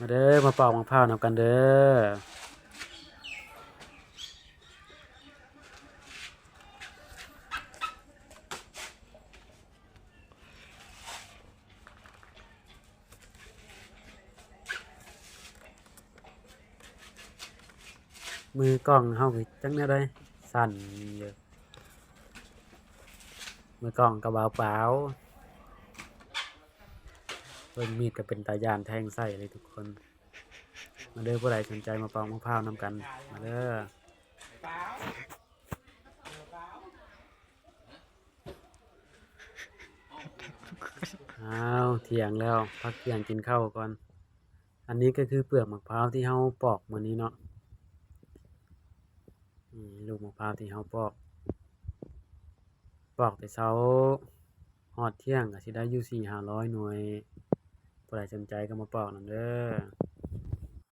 ມາເດີ ມາປອກໝາກພ້າວນຳກັນເດີ. ມືກ້ອງເຮົາກໍຈັກແນວໃດ ສັ່ນຢູ່. ມືກ້ອງກໍເບົາປາວ. ເບິ່ງມີດກໍເປັນຕາຢ້ານແທງໃສ່ເລີຍທຸກຄົນ. ມາເດີ ຜູ້ໃດສົນໃຈມາປອກໝາກພ້າວນຳກັນ ມາເດີ. ອ້າວ ທ່ຽງແລ້ວ ພັກທ່ຽງກິນເຂົ້າກ່ອນ. ອັນນີ້ກໍຄືເປືອກໝາກພ້າວທີ່ເຮົາປອກມື້ນີ້ເນາະ. ນີ້ລູກໝາກພ້າວທີ່ເຮົາປອກ ປອກແຕ່ເຊົ້າຮອດທ່ຽງກໍຊິໄດ້ຢູ່ສີ່ຫ້າຮ້ອຍໜ່ວຍ. ຜູ້ໃດສົນໃຈກໍມາປອກນຳເດີ.